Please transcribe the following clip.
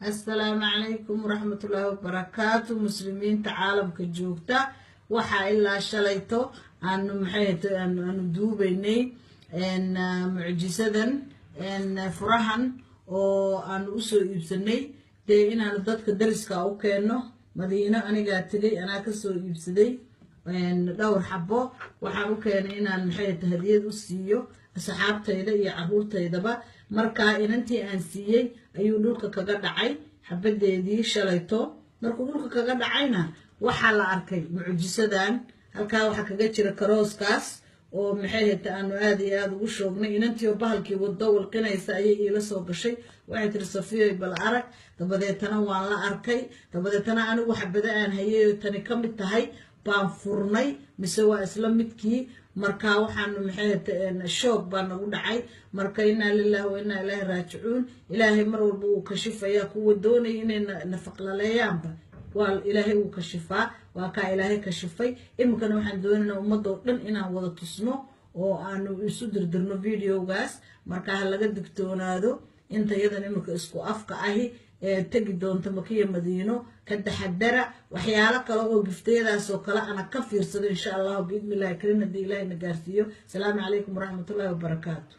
Assalaamu calaykum waraxmatullaahi wabarakaatu. Muslimiinta caalamka joogta, waxaa ilaa shalayto aanu, maxay, aanu duubaynay mucjisadan furahan oo aanu usoo iibsanay dee inaanu dadka dariska u keenno. Madiino anigaa tegay, anaa kasoo iibsaday dhowr xabo. Waxaan u keenay inaan, maxay, hadiyad u siiyo asxaabtayda iyo caruurtaydaba. Markaa inantii aan siiyey ayuu dhulka kaga dhacay xabadeedii shalayto. Markuu dhulka kaga dhacayna, waxaa la arkay mucjisadan. Halkaa waxaa kaga jira karooskaas oo, maxay hata, aanu aada iyo aada ugu shoognay. Inantii oo bahalkii wado walqinaysa ayay iila soo gashay. Waxay tiri, "Safiyoy, bal arag." Dabadeetana waan la arkay. Dabadeetana anigu xabado aan hayay oo tani ka mid tahay baan furnay, mise waa isla midkii. Marka waxaanu, maxay, shoog baa nagu dhacay. Marka innaa lillahi wa innaa ilaahi raajicuun. Ilaahay mar walba wuu kashifayaa kuwa doonaya inay nafaqlaleeyaanba. Waa Ilaahay wuu kashifaa, waa kaa Ilaahay kashifay. Iminkana waxaan doonaynaa ummadoo dhan inaan wada tusno oo aanu isu dirdirno videogaas. Marka ha laga digtoonaado inta iyadan iminka isku afka ahi ee tegi doonta Makiya Madiino. Ka taxadara waxyaalo kale oo giftayadaasoo kale ana ka fiirsado, insha Allahu biidni illahi karim, haddii Ilaahay na gaarsiiyo. Asalaamu calaykum waraxmatullahi wabarakaatu.